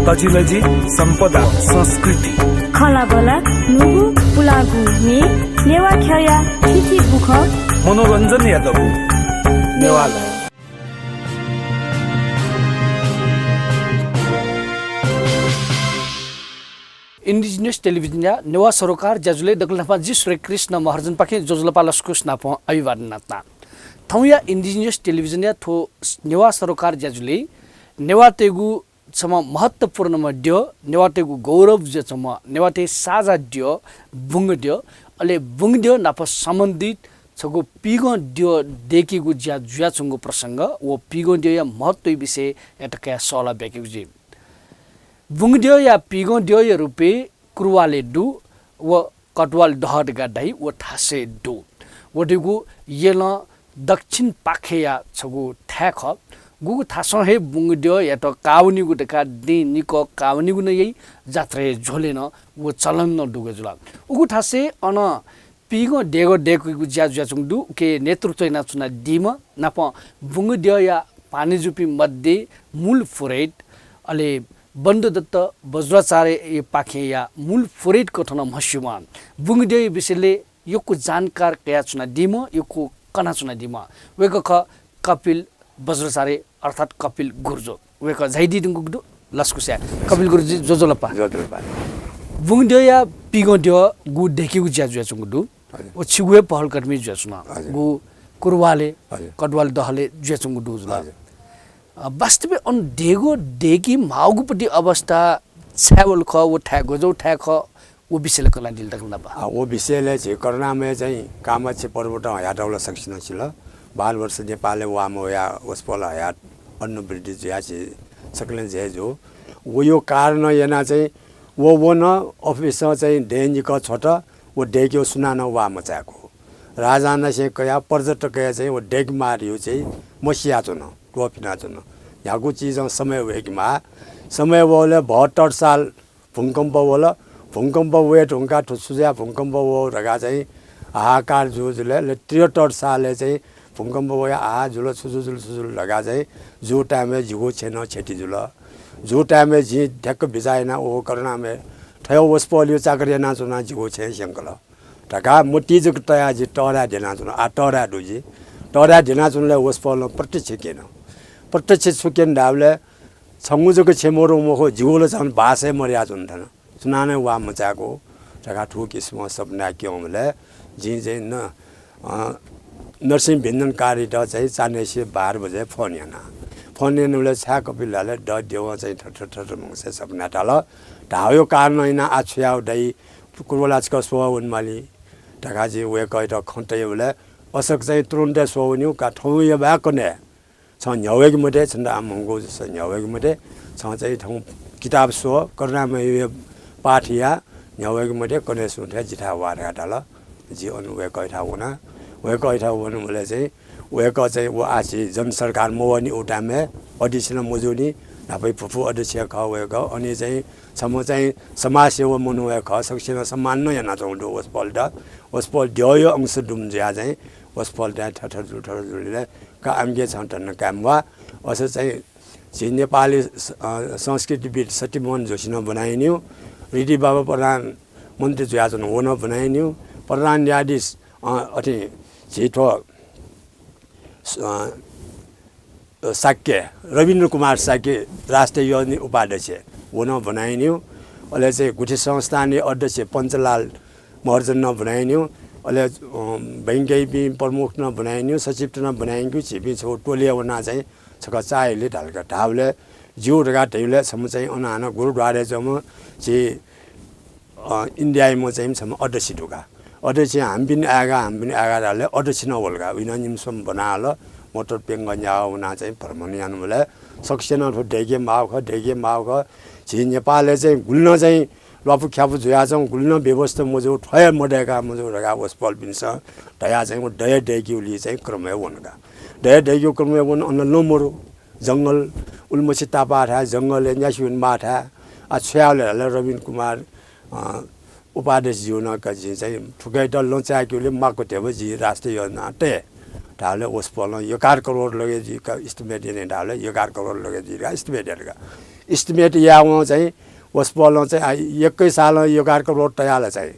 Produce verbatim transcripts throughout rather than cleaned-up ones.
तजिलजि, सम्पदा, संस्कृति, खँल्हाबल्हा, न्हूगु पुलांगु म्ये, नेवाः ख्यःया थीथी बुखँ, मनोरञ्जनया दबू। नेवालय। Indigenous Television या नेवाः सरोकार ज्याझ्वलय् दकलय् न्हापां जि सूर्यकृष्ण महर्जनपाखें ज्वजलपा, लसकुस नापं अभिवादन यानाच्वना। थौंया Indigenous Television या थ्व नेवाः सरोकार ज्याझ्वलय् नेवाःतय्गु छम्ह महत्त्वपूर्णम्ह द्यः, नेवाःतय्गु गौरव जुयाच्वंम्ह, नेवाःतय् साझा द्यः, बुंगद्यः, अले बुंगद्यः नाप सम्बन्धित छगू पीगं द्यः दय्केगु ज्या जुयाच्वंगु प्रसंग व पीगं द्यःया महत्त्वया विषययात कयाः सहलह बियाकेगु जुइ। बुंगद्यःया पीगं द्यःया रुपय् कुरुवालय् दु व कटुवाल दह धकाः धाइ व थासय् दु। व धइगु यलं दक्षिण पाखेया छगू थाय् खः। गुगु थासं हे बुंगद्यःयात काः वनीगु धकाः दिं निकः काः वनीगु नं याइ, जात्राया झ्वलय् नं व चलन नं दुगु जुल। उगु थासय् अन पीगं देगः दय्केगु ज्या जुयाच्वंगु दु। उके नेतृत्व यानाच्वनादीम्ह नापं बुंगद्यःया पानीजूपिं मध्ये मूल पुरोहित, अले बन्धुदत्त बज्राचार्यपाखेंया मूल पुरोहित कथं नं म्हस्यूम्ह, बुंगद्यःया विषयलय् यक्व जानकार कयाच्वनादीम्ह, यक्व कनाच्वनादीम्ह वय्कः खः कपिल बज्राचार्य अर्थात् कपिल गुरुजु। वय्कः झायादीधुंकूगु दु, लसकुस याये। कपिल गुरुजु ज्वजलपा। ज्वजलपा। बुंगद्यःया पीगं द्यःगु दय्केगु ज्या जुयाच्वंगु दु। हजुर। व छिगु हे पहलकदमी जुयाच्वन। हजुर। गु कुरुवालय्, हजुर। कटुवाल दहलय् जुयाच्वंगु दु जुल। हजुर। अ, वास्तवय् अन देगः दय्के माःगुपति अवस्था छाय् वल खः, व थाय् गज्याःगु थाय् खः, व विषयलय् कनादिल दकलय् न्हापां। अ, व विषयलय् झी करुणामय चाहिँ कामाक्षी पर्वतं हयातःगु ला सकसिनं सिल। बाह्र वर्ष नेपालय् वाः मवयाः वसपोल हयाः अन्न वृद्धि जुयाः झी सकलें झी जू। वयो कारणं यानाः चाहिँ व वन अफिसं चाहिँ दँय् निकः छ्वत, व दय्केगु सुनानं वाः मचाय्कू। राजांनिसें कयाः पर्यटकया चाहिँ व दय्के माः धइगु चाहिँ मसियाच्वन, त्वःफिनाच्वन। न्ह्यागु चिजं समय वय्के माः। समय वःबलय् भः ततसाल भूकम्प वल। भूकम्प वये धुंकाः थ्व छु जुयाः भूकम्प वः धकाः चाहिँ हाहाकार जूगु जुल। अले त्रिहत्तर सालय् चाहिँ भूकम्प वयाः आः जुल, छु जुल, छु जुल धकाः चाहिँ जूगु time-य् जिगु छेँ नं क्षति जुल। जूगु time-य् जिं ढ्याक्क बिचाः यानाः व करुणामय थ्व वसपोलया चाकर यानाच्वनाः जिगु छेँ स्यंकल धकाः मतिइ जक तयाः जि तःधंकाः द्यनाच्वना। आः तःधंकाः दु जि। तःधंकाः द्यनाच्वंबलय् वसपोलं प्रत्यक्ष क्यन। प्रत्यक्ष छु क्यन धाःबलय् छंगु जक छेँ मरु मखु, जिगु ला झन बासय् मदयाच्वन थन। सुनानं वाः मचाय्कू धकाः थुकिसिमं सपना क्यंबलय् जिं चाहिँ न, अ, नरसिंह व्यञ्जनकारयात चाहिँ चान्हय्‌सि बाह्र बजे फोन याना। फोन यानाबलय् छाय् कपिल धाःबलय् द देवं चाहिँ थथे थथे मंगसय् सपना धाल। धाःगु कारणं यानाः आः छु यायेगु दाइ, कुरुवालय् छकः स्वः वनेमाली धकाः जिं वय्कःयात खँ तयाबलय् अशोक चाहिँ तुरुन्त स्वः वनीगु का, थौंया बाय् कन्हय्। छं न्ह्यः वय्के मते, छन्त आः म्हमंगु जूसा न्ह्यः वय्के मते। छं चाहिँ थौं किताब स्व, करुणामयया पाठ या, न्ह्यः वय्के मते, कन्हय् सुं थें जिथाय् वा धकाः धाल। जि अन वय्कःयाथाय् वना। वय्कःयाथाय् वनाबलय् चाहिँ वय्कः चाहिँ व आः झी जनसरकार मवःनि, उ time-य् अध्यक्ष नं मजूनि, न्हापाया भूपू अध्यक्ष खः वय्कः। अन चाहिँ छम्ह चाहिँ समाजसेवी मनू हे खः, सकसिनं सम्मान नं यानाच्वंगु दु वसपोलयात। वसपोल द्यःया अंश दुम्ह जुयाः चाहिँ वसपोलयात थथे जुल, थथे जुल। का आमगे छं धन्दा काये म्वाः। अथे चाहिँ झी नेपाली स-, अ, संस्कृतिविद् सत्यमोहन जोशीं नं ब्वनायनीगु, ऋद्धिबाबा प्रधानमन्त्री जुयाच्वन, वं नं ब्वनायनीगु, प्रधान न्यायाधीश, अ, अथे झी थ्व, अ, शाक्य, रविन्द्र कुमार शाक्य राष्ट्रिय योजनाया उपाध्यक्ष, वं नं ब्वनायनीगु, अले चाहिँ गुठी संस्थानया अध्यक्ष पञ्चलाल महर्जन नं ब्वनायनीगु, अले, अ, बैंकयापिं प्रमुखत नं ब्वनायनीगु, सचिवत नं ब्वनायनीगु, झीपिं छगू टोलीया वनाः चाहिँ छकः चाःहिली धाल का। धाःबलय् ज्यू धकाः धयाबलय् छम्ह चाहिँ अन हानं गुरुद्वारय् च्वंम्ह झी, अ, इन्डियायाम्ह चाहिँ छम्ह अध्यक्ष दु का। अध्यक्ष हम्पिन आयेगा, हम्पिन आयेगा धाःबलय् अध्यक्ष नं वल का। वं नं निम्हस्वम्ह ब्वनाहल, मोटर प्यंगः न्याः वनाः चाहिँ भ्रमण यानाबलय् सकसिनं थ्व दय्के माःगु खः, दय्के माःगु खः। झी नेपालय् चाहिँ गुलि नं चाहिँ ल्वापुख्यापु जुयाच्वंगु, गुलि नं व्यवस्था मजू, थ्व हे मदय्का मजू धकाः वसपोलपिन्सं धयाः चाहिँ व दया दय्केगुली चाहिँ क्रमय् वन का। दया दय्केगु क्रमय् वन, अन लँ मरु, जंगल, उलिमछि तापाःथाय्, जंगलय् न्यासि वनेमाःथाय्। आः छु यायेगु ले धाःबलय् रविन्द्र कुमार, अ, उपाध्यक्षज्यूं नं का जिं चाहिँ थुकियात लँ चाय्केगुली माक्व ध्यबा जिं राष्ट्रिय योजना तये धाःबलय् वसपोलं एघार करोड लगे जुइ का estimate याना धाःबलय् एघार करोड लगे जुइ का estimate यात का। estimate यावं चाहिँ वसपोलं चाहिँ आ, यक्कै सालं एघार करोड तयाल चाहिँ।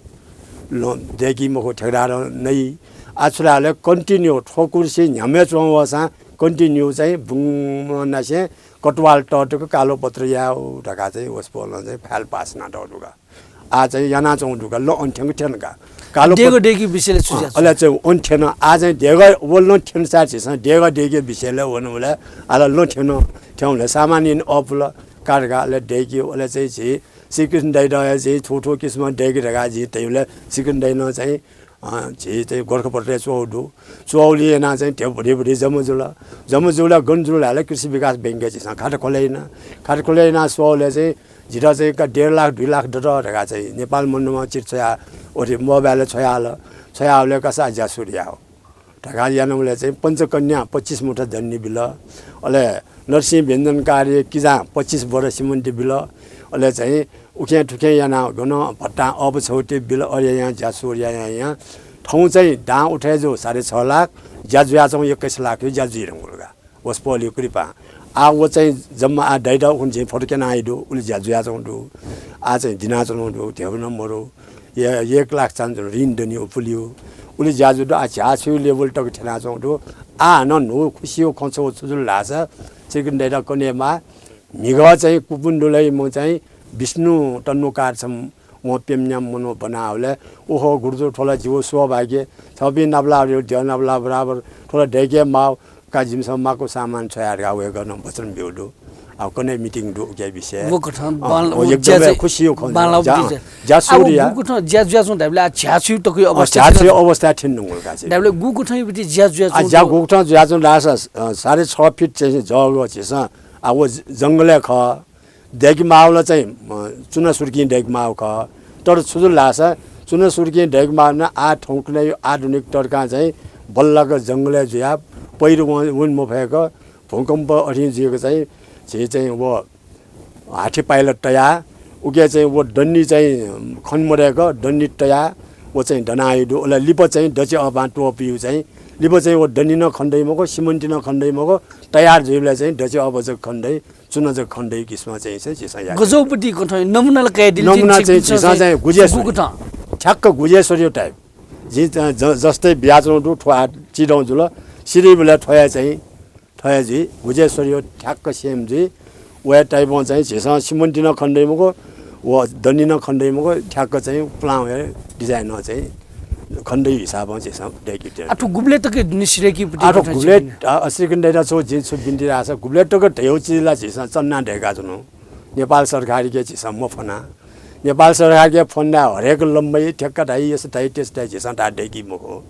लं दय्‌की मखु ठेकेदारं नै। आ, छु धाःबलय् continue थ्व कुर्सी न्ह्याम्ह च्वं वःसां continue चाहिँ बुंगनासें कटुवाल तःतक कालोपत्र याउ धकाः चाहिँ वसपोलं चाहिँ file pass यानातःगु दु का। आ, चाहिँ यानाच्वंगु दु का, लं अन थ्यंक थ्यन का। कालो देगः पत- दय्‌की विषयलय् छु अँ, ज्या अले चाहिँ अन थ्यन। आ, चाहिँ देगः व लं थ्यन सार झीसं देगः दय्‌की विषयलय् वनबलय् आल लं थ्यन, थ्यंबलय् सामान याना अःपुल का धकाः अले दय्‌की, अले चाहिँ झी श्रीकृष्ण दाइयात चाहिँ थ्व थ्व किसिमं दय्‌की धकाः झी धयाबलय् श्रीकृष्ण दाइनं चाहिँ अँ, झी चाहिँ गोरखापत्रय् च्वःगु दु। च्वःगुलिं यानाः चाहिँ ध्यबा भति भति जम्मा जुल। जम्मा जुल, गन जुल धाःबलय् कृषि विकास बैंकय् झीसं खाता खोले याना। खाता खोले यानाः स्वःबलय् चाहिँ झीत चाहिँ का डेढ लाख, दुई लाख दत धकाः चाहिँ नेपाल मण्डलमा चिठी छ्वया, अथे मोबाइलय् छ्वयाहल। छ्वयाहःबलय् का सार ज्या सुरु याउ धकाः यानाबलय् चाहिँ पञ्चकन्या पच्चिस मुठा दण्डी बिल। अले नरसिंह व्यञ्जनकारया किजां पच्चिस बोरा सिमन्ति बिल। अले चाहिँ उखें थुखें यानाः गनं भत्तां अःपु छगू ति बिल, अले यायां ज्या सुरु यायां यायां थौं चाहिँ दां उठे जू साढे छ लाख, ज्या जुयाच्वंगु एक्काइस लाखया ज्या जुइधुंकल का। वसपोलया कृपां। आः व चाहिँ जम्मा आः दाइयात उखुन्हु जिं फोटो क्यनाहयागु दु, उलि ज्या जुयाच्वंगु दु। आः चाहिँ दिनाच्वंगु दु, ध्यबा नं मदु। ए, एक लाख चान जुल, ऋण दनि उपुलियो। उलि ज्या जू दु, आः झ्याः छुइगु level तक थ्यनाच्वंगु दु। आः हानं न्हू खुसिया खँ छगू छु जुल धाःसा, श्रीकृष्ण दाइयात कनेमाः, म्हिगः चाहिँ कुपुण्डुलय् म चाहिँ विष्णु तन्वकार छम्ह वं प्यम्ह न्याम्ह मनू ब्वनाहःबलय्, ओहो गुरुजु, थ्व ला जिगु सौभाग्य, थःपिं नापलाः, देव नापलाः बराबर, थ्व ला दय्‌के माः का, जिमिसं माःगु सामान छ्वया धकाः वय्‌कलं वचन ब्यूगु दु। आः कन्हय् meeting दु उकिया विषयय्। व कथं अँ, बांला-, व व एकदम ज्या चाहिँ खुसिया खँ। बांला ज्या, उकी चाहिँ। ज्या आः, व सुरु या। गुगु कथं ज्या जुयाच्वं धाःबलय् आः झ्याः छुइगु तकया अँ, अवस्था झ्याः छुइगु अवस्था थ्यन धुंकल का चाहिँ। धाःबलय् गुगु कथं इपिं ज्या जुयाच्वं आ, ज्या दु? गुगु कथं जुयाच्वं धाःसा, अ, साढे छ फिट चाहिँ जग्गा झीसं, आ, व ज-, जंगलय् खः। दय्‌के माःगु ला चाहिँ, अ, चुनासुर्किं दय्‌के माःगु खः। तर छु जुल धाःसा, चुनासुर्किं दय्‌के माःगु नं आः थौंकन्हय् आधुनिक तरिकां चाहिँ बल्लाक जंगलय् जुयाः पैह्रो वन, वन मफय्‌क भूकम्प अथें जुइक चाहिँ झी चाहिँ व हाथी pilot तयाः, उके चाहिँ व दण्डी चाहिँ खने मदय्‌क दण्डी तयाः व चाहिँ दनाहयागु दु। अले लिपा चाहिँ दँछि अःपां त्वःपिउ चाहिँ लिपा चाहिँ व दण्डी नं खने दइ मखु, सिमन्ति नं खने दइ मखु, तयार जुइबलय् चाहिँ दँछि अःपा जक खने दइ, चुना जक खने दइ किसिमं चाहिँ झीसं याये। गज्याःगु पति कथं नमुना ला कयादिल नमुना चाहिँ झीसं चाहिँ गुजेश्वरी। गुगु कथं? ठ्याक्क गुजेश्वरीया type। जिं ज-, ज-, जस्तै बियाच्वंगु दु, थ्व आः चिधं जुल, सिधइबलय् थ्व हे चाहिँ थ्व हे जुइ, गुजेश्वरीया ठ्याक्क same जुइ। व हे type-ं चाहिँ झीसं सिमन्ति नं खने दइ मखु, व दण्डी नं खने दइ मखु, ठ्याक्क चाहिँ पुलांगु हे design-ं चाहिँ खने दइगु हिसाबं झीसं दय्‌के। आः थ्व गुबलय् तक निसें दय्‌के पति आ, थ्व कथं गुबलय्, झीसं? आ, श्रीकृष्ण दाइयात छगू जिं छु बिन्ति याये धाःसा, गुबलय् तक धयागु चिज ला झीसं चन्ना दय्‌काच्वना। नेपाल सरकारके झीसं मफ्वना। नेपाल सरकारके फ्वना धाये हरेक लम्बाइ ठ्याक्क धाइ, यस धाइ, त्यस धाइ, झीसं धाये दय्‌की मखु।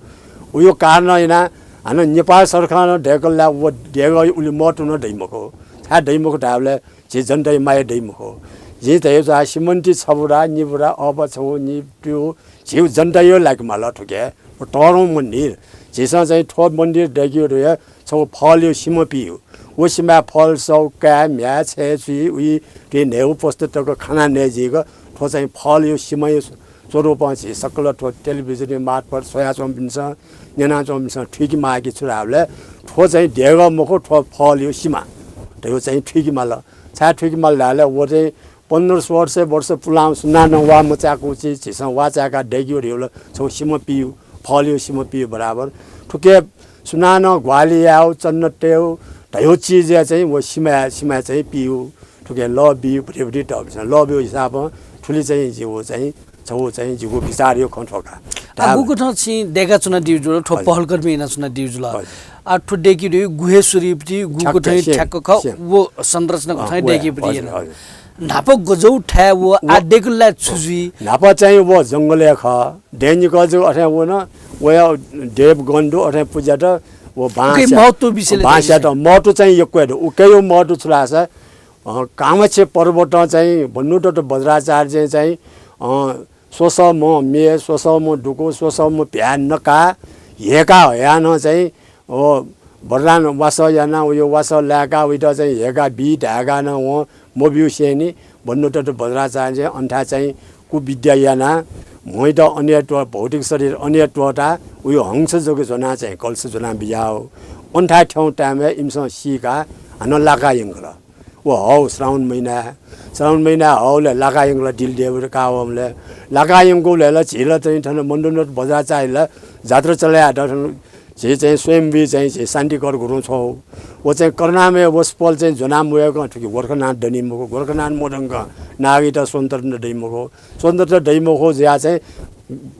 उयो कारणं यानाः हानं नेपाल सरकारं दय्‌कल धाये व देगः उलि महत्व नं दइ मखु। छाय् दइ मखु धायेबलय् झी जनताया माया दइ मखु। जिं धयागु जुल, सिमन्ति छ बोरा, निबोरा, अःपा छगू, नितु, झीगु जनताया लागि माल थुके। व तःधंगु मन्दिर। झीसं चाहिँ थ्व मन्दिर दय्‌केगु धइगु छगू फलया सिमा पिउ। व सिमाय् फल, सौ, काय्, म्ह्याय्, छय्, चुइ, उइ, थुइ न्हय्‌गू पस्त तक खाना नये जुइक थ्व चाहिँ फलया सिमाया स्वरूपं झी सकल थ्व television-या मार्फत स्वयाच्वंपिन्सं, न्यनाच्वंपिन्सं थुइके माःगु छु धायेबलय् थ्व चाहिँ देगः मखु, थ्व फलया सिमा धयागु चाहिँ थुइके माल। छाय् थुइके माल धायेबलय् व चाहिँ पन्ध्र सोह्र सय वर्ष पुलांगु सुनानं वा मचाय्‌कूगु चिज झीसं वा चाय्‌काः दय्‌केगु धइगु ला छगू सिमा पिउ, फलया सिमा पिउ बराबर। थुके सुनानं ग्वाहालि यायेगु, चन्ना तयेगु धयागु चिजया चाहिँ व सिमाय्, सिमाय् चाहिँ पिउ। थुके लः बिउ, भति भति तःपिन्सं लः बिउ हिसाबं थुलि चाहिँ जिगु चाहिँ छगू चाहिँ जिगु विचारया खँ थ्व का। आ, गुगु कथं छिं दय्‌काच्वनादीगु जुल, थ्व हजुर। पहलकर्मी यानाच्वनादीगु जुल। हजुर। आ, थ्व दय्‌केगु धइगु गुहेश्वरी पति, गुगु ठ्याक्क कथं same, ठ्याक्क खः, same। व संरचना अँ, कथं व, दय्‌केगु पति हजुर, याना। हजुर। न्हापा गज्याःगु थाय् व आः व, दय्‌केगु ला छु जुइ? न्हापा चाहिँ व जंगलय् खः। दँय्‌निकः जक अथें वन, वया देवगण दु, अथें पुज्यात व उकिया बाँसया-, महत्व विषयलय् बाँसयात दय्‌की। महत्व चाहिँ यक्व हे दु। उकिया महत्व छु धाःसा, अँ, कामाक्षी पर्वतं चाहिँ बन्नुतत्त वज्राचार्यं चाहिँ, अँ, स्वसःम्ह म्ये, स्वसःम्ह दुकु, स्वसःम्ह भ्याय् नकाः, ह्यय्‌का हयाः नं चाहिँ व वरदान वासः यानाः, वया वासः लाय्‌काः वयात चाहिँ ह्यय्‌का बी धाय्‌काः नं वं मब्यूसेंलि बन्नुतत्त वज्राचार्यं अन्थाय् चाहिँ कुविद्या यानाः म्ह्याय्‌त अन हे त्व-, भौतिक शरीर अन हे त्वःताः वया हंस जक ज्वनाः चाहिँ कलश ज्वनाः बिज्याः। अन्थाय् थ्यंगु time-य् इमिसं सीकाः हानं लाकाः यंकल। व हौ श्रावण महिना, श्रावण महिना हौले लाका यंकल दिल देव कावमले। लाका यंकुले ल झील चाहिँ थन मण्डुनाथ बज्राचार्यले जात्रा चले यात। थन झी चाहिँ स्वयम्भू चाहिँ झी शान्तिकर गुरुङ छौ। व चाहिँ करुणामय वसपोल चाहिँ ज्वना मुयक थुकी गोरखनाथ दनि मखु, गोरखनाथ मदंक नागीत स्वतन्त्र दइ मखु। स्वतन्त्र दइ मखु जुया चाहिँ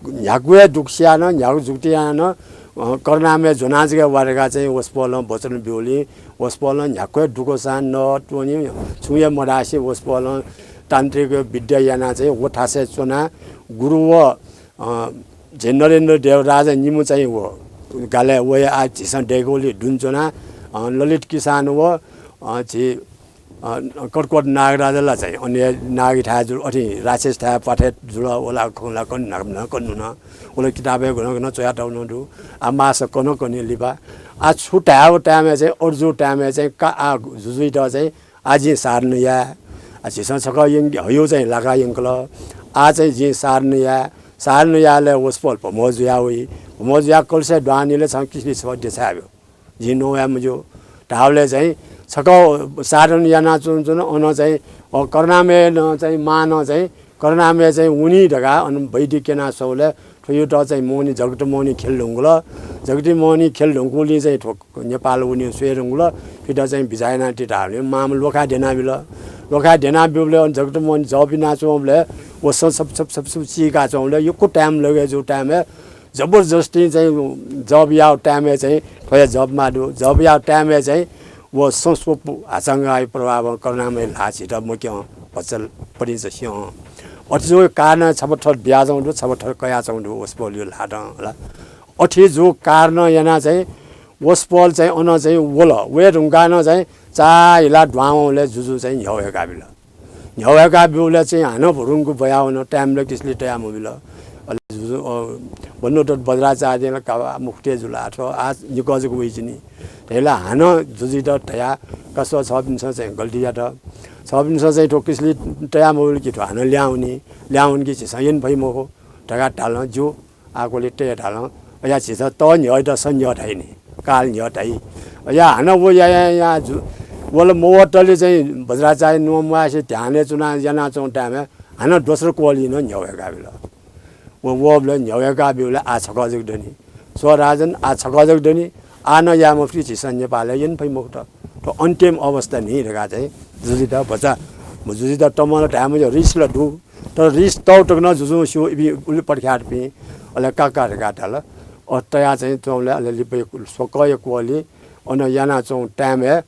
न्ह्याक्व दुःख सियान, न्ह्याक्व जुक्ति यान, अ, करुणामय ज्वना जगे वारेका चाहिँ वसपोलं वचन ब्यूलिं, वसपोलं न्ह्याक्व दुःखसां न त्वनि, छुं हे मधासे वसपोलं तान्त्रिक विद्या याना चाहिँ व थासय् च्वना गुरु व, अ, झे नरेन्द्र देवराज निम्ह चाहिँ व गालय् वया आ झीसं दय्कूलि दुने च्वना, अ, ललित किसान व, अ, झी अ, कटकोट नागराज ला चाहिँ अन्य नागीथाय् जुल, अथे राक्षसथाय् प्वाथय् जुल, वला खँ ला कन न्हाक न्हाक कन नुन, वला किताबय् गन गन च्वयातःगु नं दु। आ मास कन कने लिपा। आ छु धायेगु time-य् चाहिँ, अर्जु time-य् चाहिँ का आ जुजुइत चाहिँ आ जिं साधना याये। आ झीसं छकः यंके हयु चाहिँ लाका यंकल। आ चाहिँ जिं साधना याये। साधना यायेलय् वसपोल भमो जुया वइ। भमो जुया कलसे द्वानिले छं किसिलि छकः देछाय् ब्यु। जिं नवाये मज्यू। धाःबलय् चाहिँ छकः साधन यानाच्वन च्वन, अन चाहिँ, अ, करुणामयनं चाहिँ, मां नं चाहिँ, करुणामय चाहिँ वनी धकाः अन वैदिक क्यना स्वःबलय् थ्वयुत चाहिँ मोहनी, जगत मोहनी खेल धुंकुल। जगत मोहनी खेल धुंकुलिं चाहिँ थ्व नेपाल वनी स्वये धुंकुल। फित चाहिँ बिचाः यानाति धाःबलय् मांम्ह ल्वखा द्यनाबिल। ल्वखा द्यनाब्यूबलय् अन जगत मोहनी जप यानाच्वंबलय् व स-, सप, सप, सप, सप चीकाच्वंबलय् यक्व time लगे जू time-य् जबरजस्ती चाहिँ जप याउ time-य् चाहिँ थ्व हे जप माः दु। जप याउ time-य् चाहिँ व संस्वपु हाचांगाया प्रभावं करुणामय ल्हाः झीत मक्यं भचा पतिंचा स्यं। अथे जू कारणं छपा थर बियाच्वं दु, छपा थर कयाच्वं दु वसपोलया ल्हातं होला। अथे जू कारणं यानाः चाहिँ वसपोल चाहिँ अन चाहिँ वल। वये धुंकाः नं चाहिँ चाःहिला दुहां वंबलय् जुजु चाहिँ न्ह्यः वय्काबिल। न्ह्यः वय्काब्यूबलय् चाहिँ हानं भुरुंगु बया वन, time ला किसिलि तया मबिल। अले जुजु, अ, बन्नुदत्त बज्राचार्यं ला का मुखुटे जुल, आ थ्व आ निकः जक वइच्वनी। धैला हानं जुजुइत धया, का स्व, छपिन्सं चाहिँ गल्ती यात। छपिन्सं चाहिँ थ्व किसिलि तया मबिल कि थ्व हानं ल्याहां वनी, ल्याहां वनी कि झीसं यने फइ मखु धकाः धालं। ज्यू, आः क्वलि तये धालं। अया झीसं त न्ह्यः धाइ, स न्ह्यः धाइ नि, काल न्ह्यः धाइ। अया हानं व या, या, या जु-, वल मवतले चाहिँ बज्राचार्य न्वं म्वासे ध्यानय् च्वना यानाच्वं time-य् हानं दोस्रो क्वलि नं न्ह्यः वय्काबिल। व वःबलय् न्ह्यः वय्काब्यूबलय् आः छकः जक दनि। स्व राजन, आः छकः जक दनि। आः नं याये मफुति, झीसं नेपालय् यने फइ मखुत। थ्व अन्तिम अवस्था नि धकाः चाहिँ जुजुइत भचा, जुजुइत तमं ला धाये मज्यू, रिस ला दु। तर रिस तःगु तक नं जुजुं स्यू, इपिं उलि प्रख्यातपिं, अले का का धकाः धाल। अथे तया चाहिँ च्वंबलय् अले लिपा स्वकःया क्वलि अन यानाच्वंगु time-य्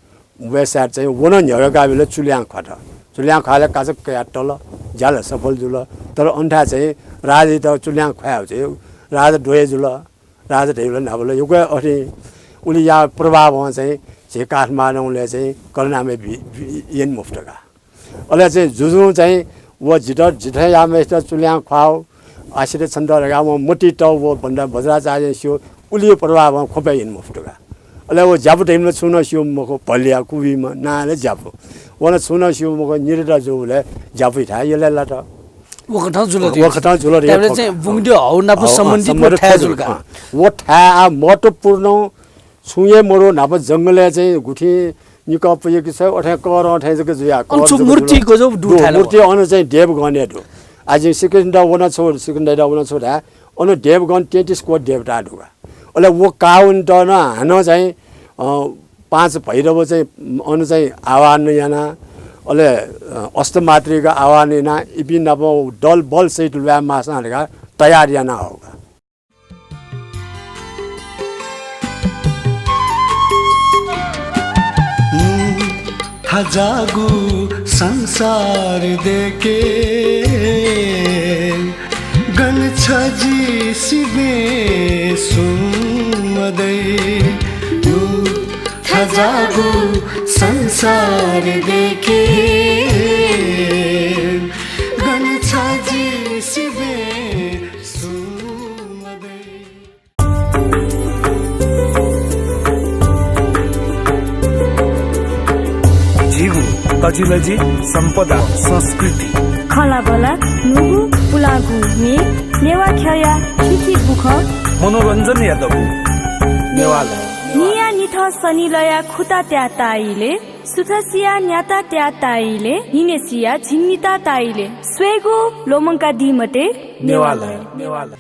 वय्साय् चाहिँ व नं न्ह्यः वय्काबिल, चुल्यां ख्वात। चुल्यां ख्वालय् काचा कयाः तल, ज्या ला सफल जुल। तर अन थाय् चाहिँ राजाइत चुल्यां ख्वायेगु चाहिँ राजा द्वये जुल। राजा धइबलय् न्हापा ला यक्व अथे उलि या प्रभावं चाहिँ झी काठमाडौंलय् चाहिँ करुणामय बि-, बि-, यने मफुत का। अले चाहिँ जुजुं चाहिँ व जितः, जिथाय् याःम्हय्सित चुल्यां ख्वाउ, आश्रित छन्त धकाः वं मतिइ तःगु व बन्दा बज्राचार्यं स्यू, उलि प्रभावं ख्वपय् यने मफुत का। अले व ज्यापु धइम्ह छुं नं स्यू मखु, भलिया कुबिम्ह नां ला ज्यापु। व नं छुं नं स्यू मखु, निद्रा जूबलय् ज्यापुयाथाय् यलय् लात। वकथं जुल व-, वकथं जुल रे, त्याबलय् चाहिँ बुंगद्यः हौ नाप हौ, अँ, सम्बन्धित व सम्बन्धित थाय् जुल का। अँ, व थाय् आ महत्त्वपूर्ण छुं हे मरु, न्हापा जंगलय् चाहिँ गुथिं निकः पुयेकि छ, अथे करं थें जक जुया, अन कर छु जक मूर्ति जुल। गजब दु दु, थाय् ला मूर्ति व। अन चाहिँ देवगण हे दु। आ जिं श्रीकृष्ण दा वन छु, श्रीकृष्ण दाइ दा वन छु धाय्, अन देवगण तेत्तिस कोटि देवता दु का। अले व काउन्ट नं हानं चाहिँ, अ, पाँच भैरव चाहिँ अन चाहिँ आवाहन याना, अले, अ, अष्टमातृका आवाहन याना, इपिं नाप दल बल सहित ल्वाये मास्ना धकाः तयार याना हौ का। थज्याःगु संसार देखे गन छ जि सिबें सुं मदइ। थज्याःगु संसार देखे गन छ जि सिबें सुं मदइ। झीगु तजिलजि सम्पदा संस्कृति। खँल्हाबल्हा न्हूगु पुलांगु म्ये, नेवाः ख्यःया थीथी बुखँ। मनोरञ्जनया दबू नेवाः लय्। न्हियान्हिथं सनिलया खुता त्याः ताः इलय् सुथसिया न्याता त्या ताइले, निनेसिया झिंनिता ताइले। स्वयेगु ल्वःमंकादी मते। नेवाः लय्।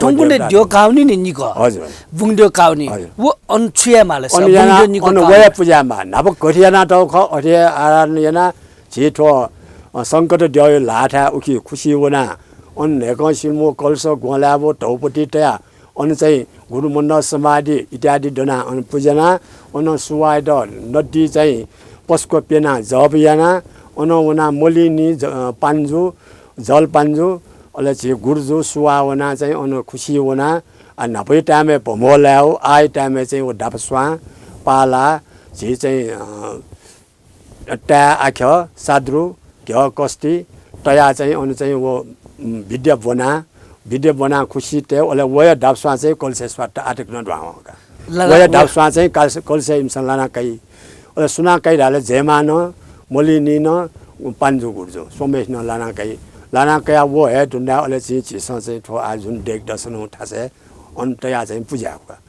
थौंकन्हय् द्यः काःवनी नि निकः। हजुर। बुँग द्यः काःवनी। हजुर। व अन छु याये माल, अन बुँग याना, द्यः निकः अन काःवनी। वया पुजा याये माल। न्हापा गथे यानातःगु खः, अथे आराधना याना झी थ्व, अ, संकट द्यःया ल्हाःथाय् उकी खुसि वना। अन न्हय्कं सिलमु कलश ग्वंलाय् व धौपति तया अन चाहिँ गुरुमण्डल समाधि इत्यादि दनाः अन पुज्याना, अन सुवाइत नदी चाहिँ पसुक प्यनाः जप याना, अन वनाः मलिनि ज-, अ, पान्जु, जल पान्जु, अले झी गुरुजु सुवा वनाः चाहिँ अन खुसि वना। आ, न्हापाया time-य् भम्वः लायेगु, आःया time-य् चाहिँ व दापस्वां, पाला, झी चाहिँ, अ, ताय् आख्यः, साद्रु, घ्यः कस्ति तयाः चाहिँ अन चाहिँ व, उम्, विद्या ब्वना, विद्या ब्वनाः खुसि तये, अले वया दापस्वां चाहिँ कलशय् स्वात्त आःतक नं दुहां वं का। ला-, वया ला-, दापस्वां चाहिँ काल-, कलशय् इमिसं लाना काइ। अले सुनां काइ धाःले जयमां नं, मलिनि नं, पान्जु गुरुजु, स्वम्हेसिनं लाना काइ। लाना कयाः व हे धुन धाये, अले झी, झीसं चाहिँ थ्व आः जुन डेक दसनौ थासय् अन तयाः चाहिँ पुज्यायेगु का।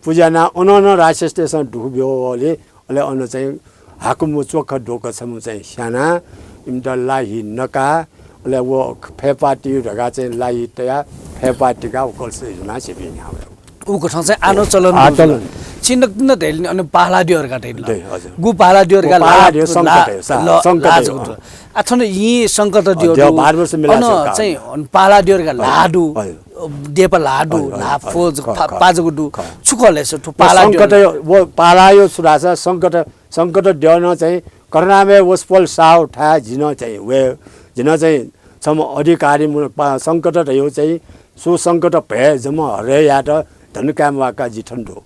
पुज्याना अन नं राक्षसतय्सं दुःख ब्यूगुलिं अले अन चाहिँ हाकुम्ह च्वख दुगु छम्ह चाहिँ स्यानाः इमित ला हि नकाः, अले व फय्पाः तियु धकाः चाहिँ ला हि तयाः फय्पाः तिकाः व कलश जुनाः झीपिं न्ह्याः वयेगु। उगु थें चाहिँ आः नं चलन आः दु। चलन। छिं नकतिनि धयादिल नि, अन पाला द्यः धकाः धयादिल नि। हजुर। गु पाला द्यः धकाः ला-, संकत ला-, हे, ला-, संकत ला हे, जुगु अँ। दु। आः थन यि संकत द्यः द्यः दु। भारतवर्ष मिलाः अन चाहिँ अन पाला द्यः धकाः ला दु। हजुर। देपा ला दु, हजुर, ला हजुर, फौज, हजुर। पा-, पाजगु दु। छु खः ले सर, थ्व पाला द्यः संकत, व पाला यो छु धाःसा संकत संकट द्यः नं चाहिँ करुणामय वसपोल साहु थाय् जिं नं चाहिँ वये, जिं नं चाहिँ छम्ह अधिकारी मु-, पा-, संकट धयागु चाहिँ सु संकट भय जम्मा हरय् यायेत धन काय् म्वाकाः जि थन दु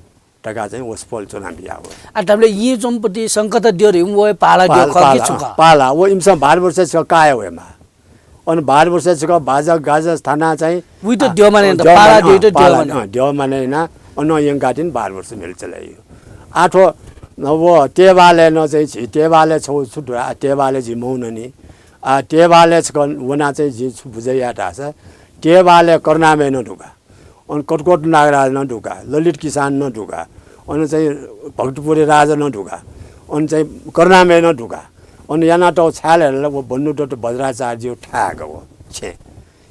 धकाः चाहिँ वसपोल च्वना बियागु। आ, धाःबलय् यि च्वंपति संकट द्यः धइम्ह व पाला द्यः पाल-, खः कि पाला, छु खः? पाला, व इमिसं भारतवर्ष छकः काय् वयेमाः। अन भारतवर्ष छकः बाजा गाजा थानाः चाहिँ, उइत आ, द्यः माने यानाः, द्यः पाला माने, द्यःइत अँ, द्यः पाला, माने। अँ, द्यः माने यानाः अन यंकाः तिनि भारतवर्ष मेल चले याइ। आः थ्व, व तेवालय् नं चाहिँ झी तेवालय् छगू छु दु, आ, तेवालय् झी मौननि। आ, तेवालय् छकः वनाः चाहिँ झी छु बुझे याये धाःसा, तेवालय् करुणामय नं दु का। अन कटकोट नागराज नं दु का, ललित किसान नं दु का, अन चाहिँ भक्तपुरे राजा नं दु का, अन चाहिँ करुणामय नं दु का। अन यानातःगु छाय् धाःसा व बन्धुदत्त वज्राचार्यजु थाय् का व छेँ।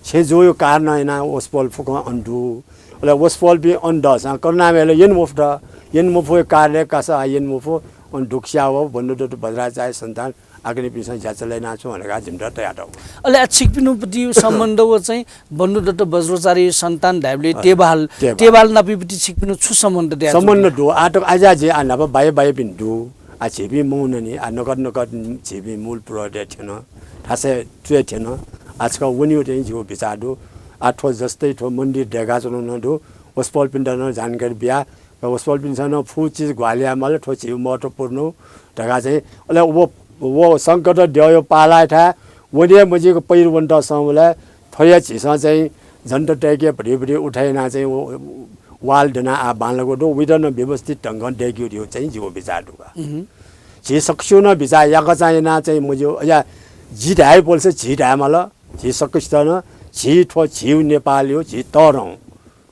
छेँ जूगु कारणं यानाः वसपोल फुक्कं अन दु। अले वसपोलपिं अन दःसां करुणामयलं यने मफुत। यने मफुगु कारणं कासा आः यने मफु, अन दुःख सियाः वःगु बन्धुदत्त वज्राचार्य सन्तान आकनिपिन्सं ज्या चले यानाच्वँ धकाः जिमित तयातःगु। अले आः छिकपिनिगु पति सम्बन्ध व चाहिँ बन्धुदत्त वज्राचार्य सन्तान धाइबलय् अँ, तेवाल, तेवाल। तेवाल नापं पति छिकपिनिगु छु सम्बन्ध दया? सम्बन्ध दु। आः तक आज्या झी आः न्हापा बाया बायापिं दु। आः झीपिं मौननि, आः नकत नकत झीपिं मूल पुरोहितय् थ्यन, थासय् च्वय् थ्यन। आः छकः वनेगु चाहिँ जिगु बिचाः दु। आः थ्व जस्तै थ्व मन्दिर दय्काच्वनागु नं दु। वसपोलपिन्त नं जानकारी बिया। वसपोलपिन्सं नं फुक्क चिज ग्वाहालि यायेमाल, थ्व झीगु महत्त्वपूर्ण धकाः चाहिँ। अले व, व संकट द्यःया पालायाथाय् वने मजिक पहिरो वनेत संबलय् थ्वया झीसं चाहिँ जन्त तय्के भति भति उठे यानाः चाहिँ व, वाल दनाः आः बांलाक दु, उइत नं व्यवस्थित ढंगं दय्केगु धइगु चाहिँ जिगु बिचाः दु का। उहुँ। झी सकसिगु नं बिचाः याकःचां यानाः चाहिँ मज्यू, अज्या जि धाइ पोलसे झी धायेमाल, झी सकसित नं, झी थ्व झीगु नेपालय् झी तःधं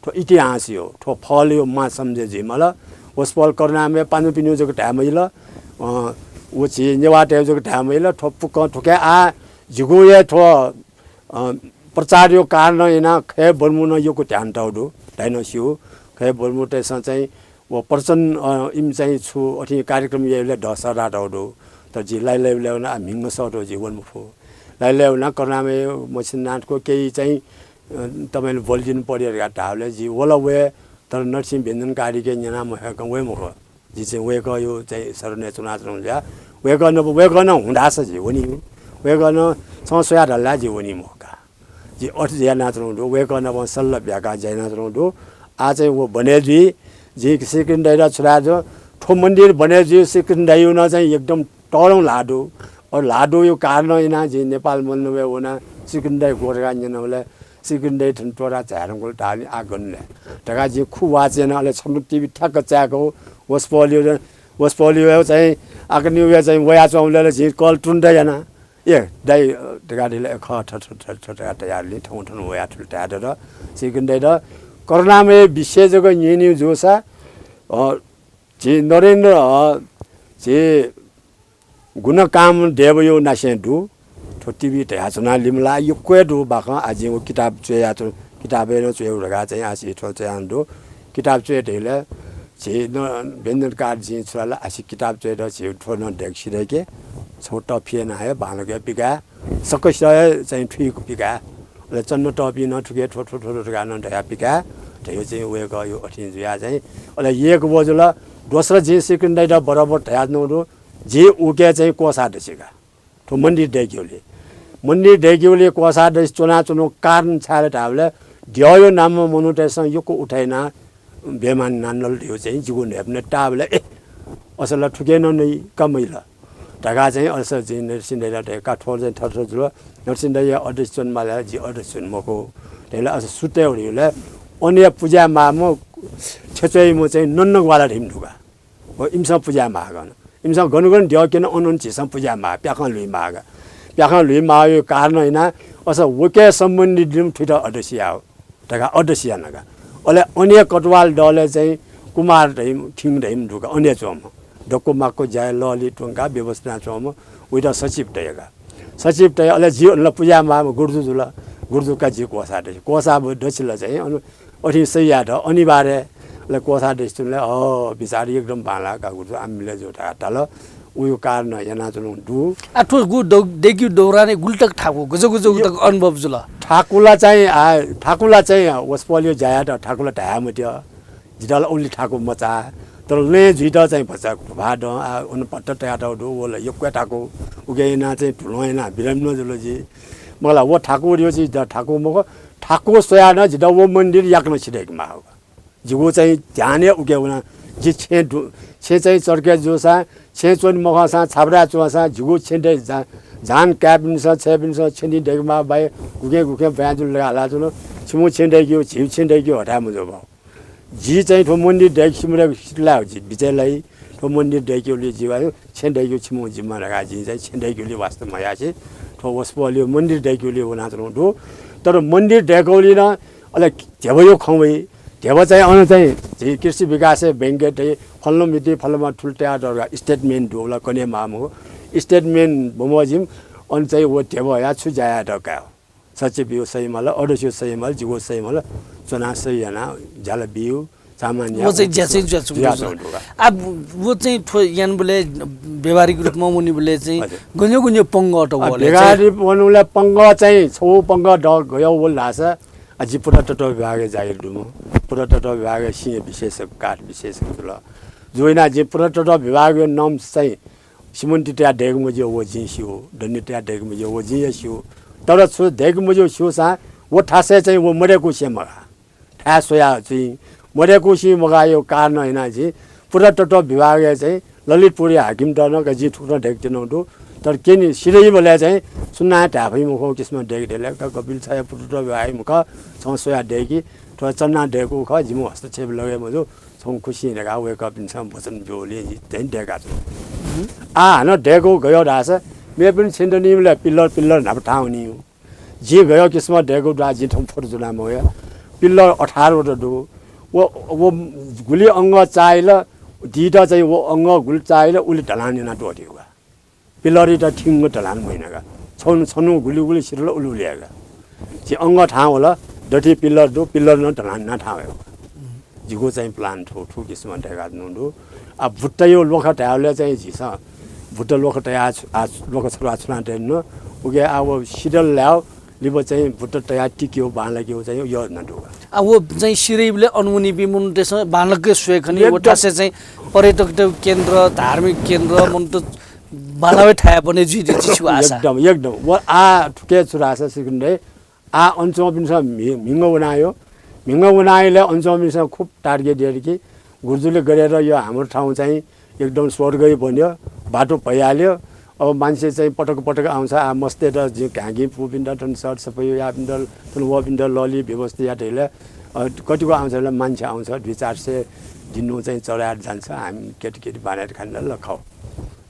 थ्व इतिहासय्, थ्व फलय् मां सम्झे जुइमाल। वसपोल करुणामय पान्जुपिनिगु जक धाये मजिल, अँ, व झी नेवाःतय् जक धाये मजिल। थ्व फुक्कं थुकी आः जिगु हे थ्व, अँ, प्रचारया कारणं यानाः खय् बर्मु नं यक्व ध्यान तःगु दु, धाइ नं स्यू। खय् बर्मुतय्सं चाहिँ व प्रचण्ड, अँ, इमि चाहिँ छु अथे कार्यक्रम याइबलय् दःसा रातःगु दु। तर जि लाइ लाइबलय् वनाः आः म्हिगः सःतः जि वने मफु। लाइ लाइ वनाः करुणामय मछिंनाथको केही चाहिँ अ, तपाईंले ब्वलिदिनु पर्‍यो धकाः धाःबलय् जि वल वये, तर नरसिंह व्यञ्जनकारीके न्यना मह्यंकं वये मखु। जि चाहिँ वय्कःया चाहिँ शरणय् च्वनाच्वनागु जुयाः वय्कः नाप, वय्कलं हुँ धाःसा जि वनी। वय्कलं छं स्वयाः धाल धाःसा जि वनी मखु का। जि अथे यानाच्वनागु दु, वय्कः नाप सल्लाह बियाकाः ज्या यानाच्वनागु दु। आः चाहिँ व बने जुइ, जिं श्रीकृष्ण दाइयात छु धाये, थ्व मन्दिर बने जुइ, श्रीकृष्ण दाइया नं चाहिँ एकदम तःधं ल्हाः दु। अले ल्हाः दुया कारणं यानाः जिं नेपाल मण्डपय् वनाः श्रीकृष्ण दाइ गु धकाः न्यनाबलय् श्रीकृष्ण दाइ थन त्वःताः झाये धुंकल धाःगुलिं आः गन ले धकाः जिं खु वाचं याना। अले छन्हु टिभी ठ्याक्क चाय्‌क वसपोलया, वसपोलया चाहिँ आकनिया चाहिँ वयाच्वंबलय् जिं कल तुरुन्त याना। ए दाइ, अ, धकाः धाल, ए खः, थ, थ, थ, थ धकाः धयादिल। थौं थन वयाः थुलि धाये दत। श्रीकृष्ण दाइयात करुणामय विषय जक न्यनी जूसा, अ, झी नरेन्द्र, अ, झी गुणकाम देवयो नासें दु। थ्व टिभी धयाच्वना लिमला यक्व हे दु बाखं। आ, जिं व किताब च्वयाच्वन, किताबय् नं च्वयेगु धकाः चाहिँ आः छि थ्व च्वयां दु। किताब च्वये धइले झी न-, व्यञ्जनकार जिं छुला ला आः छि किताब च्वयेत झी थ्व नं दय्‌क सिधय्‌के। छौ तफिया नं हे बांलाक पिकाये। सकसित हे चाहिँ थुइक पिकाये। अले चन्द तःपिं नं थुके थ्व, थ्व, थ्व, थ्व धकाः नं धयाः पिकाये। धयो चाहिँ वय्‌कःयो अथें जुयाः चाहिँ अले एक बजुल। दोस्रो जिं सिकन्दरयात बराबर धयाच्वनागु दु। जि उके चाहिँ क्वःसा दसिका। थ्व मन्दिर दय्‌केगुली। मन्दिर दय्‌केगुली क्वःसा दसि च्वनाच्वनागु कारण छाय् धाःबलय् द्यःयो नामं मनूतय्‌सं यक्व उठाइना बेमान नानल धयो चाहिँ जिगु न्ह्यःने ताःबलय्, ए, असल थुके नं नइ, का मइल धकाः चाहिँ अस जिं नरसिंह दाइयात धया का थ्व चाहिँ थथे जुल। नरसिंह दाइया अध्यक्ष च्वनेमाल, जि अध्यक्ष च्वने मखु। धइला अस सुते हुइबलय् अनया पुजा माःम्ह छेँच्वइम्ह चाहिँ नन्नग्वाला धइम्ह दुगा। व इमिसं पुजा माः गन। इमिसं गन गन द्यः क्यन अन अन झीसं पुजा माः, प्याखं ल्हुइ माः गा। प्याखं ल्हुइ माःयो कारण हिना अस वके सम्बन्धी दिम थुइत अध्यक्ष याः धकाः अध्यक्ष याना गा। अले अनया कटुवाल दलय् चाहिँ कुमार धइम, खिङ धइम दुगा अनया च्वंम्ह। दक्व माक्व ज्याय् लःल्हुइ त्वंका व्यवस्था च्वंम्ह उइत सचिव दयगा। सचिव तया अले जि अन ला पुजा माःम्ह गुरुजु जुल। गुरुजु का जि क्वःसा दसि। क्वःसा ब-, दसिल चाहिँ अन अथें सही यात अनिवार्य। अले क्वःसा दसि तुनले, अ, बिचार एकदम बांला का गुरुजु, आम्ह मिले जो धकाः धाल। उयो कारण यानाच्वनागु दु। आ, थ्व गु दौ-, दय्‌केगु दौरानय् गुलि तक थाकु, गजगुजगु तक अनुभव जुल? थाकुला चाहिँ, आ, थाकुला चाहिँ वसपोलयो ज्या यात थाकुला धाये मत्यः। जितः ला उलि थाकु मचाः, तर लँय् जुइत चाहिँ भचा भा दँ, आ, अन पत्ता तयातःगु दु, व ला यक्व थाकु, उके यानाः चाहिँ धुलं यानाः बिरामी नं जुल जि। मखु ला व थाकु यो चाहिँ जितः थाकु मखु, थाकु स्वयाः नं जितः व मन्दिर याकनं सिधय्‌के माः। जिगु चाहिँ ध्यान हे उके वना। जि छेँ दु-, छेँ चाहिँ चर्के जूसां, छेँ च्वने मखंसां, छाबरा च्वंसां, जिगु छेँ दय् जा-, जान काय्‌पिन्सं, छेँपिन्सं छेँ दि दय्‌के माः बाइ, गुकें गुकें ब्वाँय् जुल धकाः ला च्वन। छिमु छेँ दय्‌केगु, झीगु छेँ दय्‌केगु हथाय् मजू बाउ। जि चाहिँ थ्व मन्दिर दय्‌के सिमु दय्‌के सित ला जि बिचय् लाइ। थ्व मन्दिर दय्‌केगुलि जि वा छेँ दय्‌केगु छिमु जिम्मा धकाः जिं चाहिँ छेँ दय्‌केगुलि वास्ता मयासे थ्व वसपोलयो मन्दिर दय्‌केगुलि वनाच्वनागु दु। तर मन्दिर दय्‌केगुलि नं अले ध्यबायो खँ वइ। ध्यबा चाहिँ अन चाहिँ झी कृषि विकास बैंकय् चाहिँ फलाना मिति फलाना थुल तयातःगु statement दु ला कने माःम्ह statement बमोजिम अन चाहिँ व ध्यबा या छु ज्या यात कायो। सचिवयो सही माल, अध्यक्षयो सही माल, जिगु सही माल, च्वनाः सही यानाः ज्याला बियु, सामान्य व चाहिँ ज्या चाहिँ ज्या चाहिँ जुयाच्वंगु जुयाच्वंगु दु का। आ, व चाहिँ थ्व यानबलय् व्यावहारिक रूपमा वनेबलय् चाहिँ हजुर। गन्यो गन्यो पंगः त आ, वले चाहिँ। व्यावहारिक वनेबलय् पंगः चाहिँ छौ पंगः द गयो वल धाःसा, आ, जि पुरातत्व विभागय् जागिर दुम्ह, पुरातत्व विभागय् सिंह विशेषज्ञ, काठ विशेषज्ञ जुल। जुइना जि पुरातत्व विभागयो नाम चाहिँ सिमन्ति तयाः दय्‌के मज्यू व जिं स्यू, डन्डी तयाः दय्‌के मज्यू व जिं हे स्यू। तर छु दय्‌के मज्यू स्यूसां व थासय् चाहिँ व मदय्‌कूसे मगाः। थाय् स्वयाः चाहिँ मदय्‌कूसे मगाःयो कारण हिना जि पुरातत्व विभागय् चाहिँ ललितपुरया हाकिमत नं का जिं थुकथं दय्‌के त्यनागु दु। तर क्यने सिधइबलय् चाहिँ सुनां धाये फइ मखु किसिमं दय्‌के दय्‌ले का कपिल छया पुरातत्व विभागय् मखु, छं स्वयाः दय्‌कि, थ्व चन्नां दय्‌कूगु खः, जिमिगु हस्तक्षेप लगे मजू। छं खुसिं धकाः वय्‌कःपिन्सं वचन ब्यूगुलिं जि थें दय्‌काच्वना। आ, हानं दय्‌कूगु गयो धाःसा मेपिनि छेँ दनिबलय् पिल्लर पिल्लर न्हापा थाहां वनीगु। जिं गयो किसिमं दय्‌कूगु धाःसा जिं थौं फोटो ज्वना मवया। पिल्लर अठारवटा दु। व, व गुलि अंगः चाःहिल, दीत चाहिँ व अंगः गुलि चाःहिल, उलि ढलान याना त्वःतेगु का। पिल्लरयात थिंगु ढलान मयाना का। छन्हु, छन्हु गुलि गुलि सिधल उलि उलि याये का। झी अंगः थाहां वल, दथुइ पिल्लर दु, पिल्लर नं ढलान याना थाहां वयेगु। जिगु चाहिँ plan थ्व, थ्व किसिमं दय्‌काच्वनागु दु। आ, बुट्टयो ल्वखः धायेबलय् चाहिँ झीसं बुट्ट ल्वखः तयाः छु-, आ, ल्वखः छ्वलाः छुनातयागु दु। उके आ, व सिधल लाय्‌गु लिपा चाहिँ बुट्ट तयाः तिकेगु, बांलाकेगु चाहिँ योजना दु। आ, व चाहिँ सिधइबलय् अन वनीपिं मनूतय्‌सं बांलाक स्वये खनी, व एकदम। थासय् चाहिँ पर्यटक केन्द्र, धार्मिक केन्द्र, मनूत बांलावे थाय् बने जुइ धइगु छु आशा। एकदम, एकदम। व आ, थुके छु आशा सिकन्दर। आ, अन च्वंपिन्सं म्हि-, म्हिगः वनायो। म्हिगः वनाइलय् अन च्वंपिन्सं खुब target यात कि गुरुजुले गरेर यो हाम्रो ठाउँ चाहिँ एकदम स्वर्गै बन्यो, बाटो भइहाल्यो। अब मान्छे चाहिँ पटक पटक आउँछ, आ, मस्तय्‌त जिं घाँकी पूपिन्त थन सरसफाइ याःपिन्त थन वःपिन्त लःल्हुइ व्यवस्था यात हले, अ, कतिको आउँछ हले मान्छे आउँछ, दुई चार सय दिनु चाहिँ चढायेत जान्छ, हामी केटी केटी बान्हय्‌त खानेत ला खः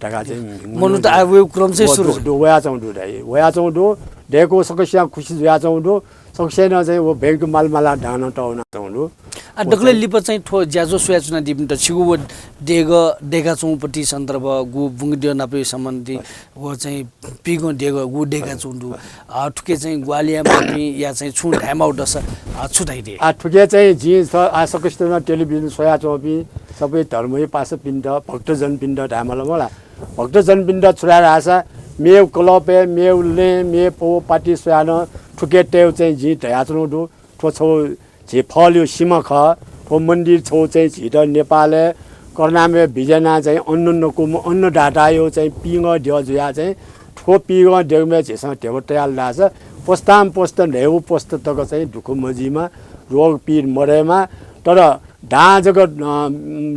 धकाः चाहिँ मनूत आयेगु क्रम चाहिँ सुरु दु, वयाच्वंगु दु दाइ, वयाच्वंगु दु। दय्‌कूगु सकसियां खुसी जुयाच्वंगु दु। सकसिनं चाहिँ व बैंकय् माल मालाः दां नं तःवनाच्वंगु दु। आ, दकलय् लिपा चाहिँ थ्व ज्याझ्वः स्वयाच्वनादीपिन्त छिगु व देगः दय्‌काच्वंगु पति सन्दर्भ, गु बुंगद्यः नापया सम्बन्धी व चाहिँ पिगं देगः गु दय्‌काच्वंगु दु। आ, थुके चाहिँ ग्वाहालि यायेमाःपिं या चाहिँ छुं धायेमाःगु दःसा, आ, छु धाइ दे? आ, थुके चाहिँ जिं स-, आ, सकसित नं टेलिभिजन स्वयाच्वंपिं सबै धर्मया पासापिन्त, भक्तजनपिन्त धायेमाल मला। भक्तजनपिन्त छु धाये धाःसा, मेव कलपय्, मेव लँय्, मेव पौ पाटी स्वयाः नं थुके तयेव चाहिँ जिं धयाच्वनागु दु। थ्व छगू झी फलया सिमा खः। थ्व मन्दिर छगू चाहिँ झीत नेपालय् करुणामय विजयनां चाहिँ अन्न नकूम्ह अन्नदाताया चाहिँ पिगं द्यः जुयाः चाहिँ थ्व पिगं द्यःम्ह झीसं ध्यबा तयाः लाःसा पस्तां पस्त न्हय्‌गू पस्त तक चाहिँ दुःख मजुइमा, रोग पीड मदयेमा। तर दां जक, अ,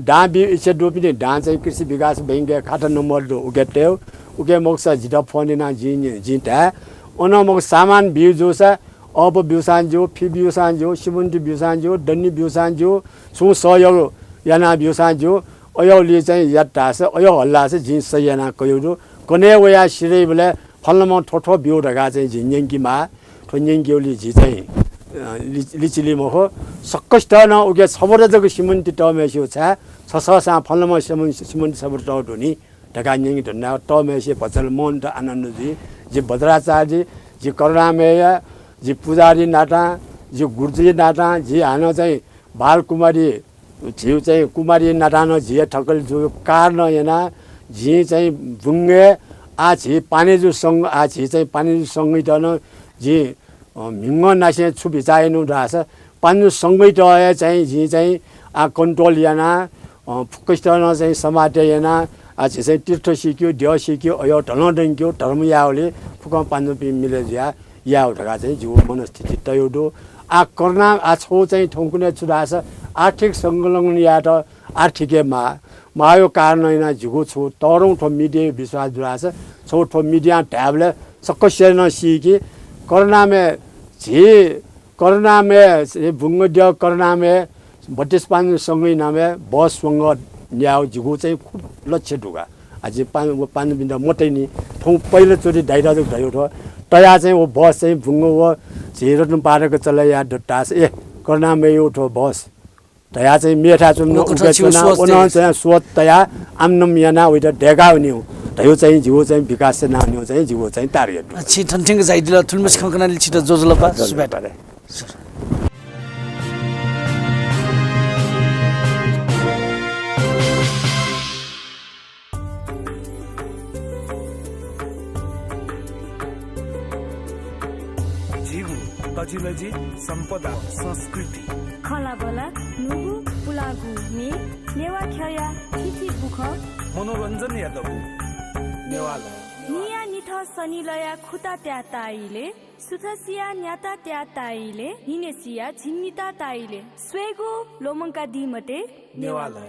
दां बी इच्छा दुपिनि दां चाहिँ कृषि विकास बैंकया खाता नम्बर दु, उके तयेव। उके मखुसा जितः फोन यानाः जिं, जिं धाये। अन मखु सामान बीगु जूसा, अःपु ब्यूसां ज्यू, फि ब्यूसां ज्यू, सिमन्ट ब्यूसां ज्यू, दन्हि ब्यूसां ज्यू, छुं सहयोग याना ब्यूसां ज्यू, अय्‌यागुलिइ चाहिँ यात धाःसा, अय्‌यागु हल्लासा जिं सही यानाः कयागु दु। कन्हय् वयाः सिधइबलय् फलानाम्हं थ्व थ्व ब्यू धकाः चाहिँ जिं न्यंकेमाः। थ्व न्यंकेगुलिइ जि चाहिँ, अ, लि-, लिचिली मखु। सकसित नं उके छबरा जक सिमन्ट तःम्हय्‌सिगु छाय्, छ सःसां फलानाम्हं सिमन्ट, सिमन्ट छबरा तःगु दु नि धकाः न्यंके धुनाः तःम्हय्‌सिया भचा ला मनूत आनन्द जुइ। जि बज्राचार्य, जि करुणामयया, जि पुजारी नातां, जि गुरुजी नातां, जि हानं चाहिँ बालकुमारी, झीगु चाहिँ कुमारी नातां नं झीया थकालि जूगु कारण यानाः जिं चाहिँ बुंगय् आः झी पानेजु संघ, आः झी चाहिँ पानेजु संघयात नं जिं अ, म्हिगः नासें छु बिचाः यानागु धाःसा पानेजु संघयात हे चाहिँ जिं चाहिँ आः कन्ट्रोल यानाः, अ, फुक्कसित नं चाहिँ समात्या यानाः, आः झी चाहिँ तीर्थ सीकेगु, द्यः सीकेगु, अय्‌यागु ढलं दंकेगु धर्म याःगुलिइ फुक्कं पानेजुपिं मिले जुयाः यायेगु धकाः चाहिँ जिगु मनस्थिति तयागु दु। आः करुणा, आः छगू चाहिँ थौंकन्हय् छु धाःसा आर्थिक संलग्न यायेत आर्थिक हे माः। माःगु कारण यानाः जिगु छगू तःधंगु थ्व मिडियाया विश्वास दु धाःसा छगू थ्व मिडियां धायेबलय् सकसिनं नं सीकि करुणामय झी करुणामय, झी बुंगद्यः करुणामय बत्तीस पानेजु संघया नामय् बस स्वंगः न्यायेगु जिगु चाहिँ खुब लक्ष्य दु का। आः जि पान-, व पानेजुपिन्त मतैनि थौं पहिलोचोटि दाइयात जक धयागु थ्व। तयाः चाहिँ व बस चाहिँ बुंगः व झी रत्नपाठक चले याये दत धाःसा, ए, करुणामययागु थ्व बस धयाः चाहिँ मेथाय् च्वना, व कथं उके छिगु च्वना, सोच व नं चाहिँ चाहिँ सोच तयाः आम्नं यानाः वइत दय्‌का वनेगु धयागु चाहिँ जिगु चाहिँ विकास याना वनेगु चाहिँ जिगु चाहिँ target दु। छि थन थ्यंक झायादिल, थुलिमछि खँ कनादिल, छित ज्वजलपा, सुभाय्। झीगु तजिलजि सम्पदा संस्कृति। खँल्हाबल्हा न्हूगु पुलांगु म्ये, नेवाः ख्यःया थीथी बुखँ। मनोरञ्जनया दबू नेवालय। न्हियान्हिथं सनिलया खुता त्याः ताइले, सुथसिया न्याता त्याः ताइले, न्हिनेसिया झिंनिता ताइले, स्वयेगु ल्वःमंकादी मते नेवालय।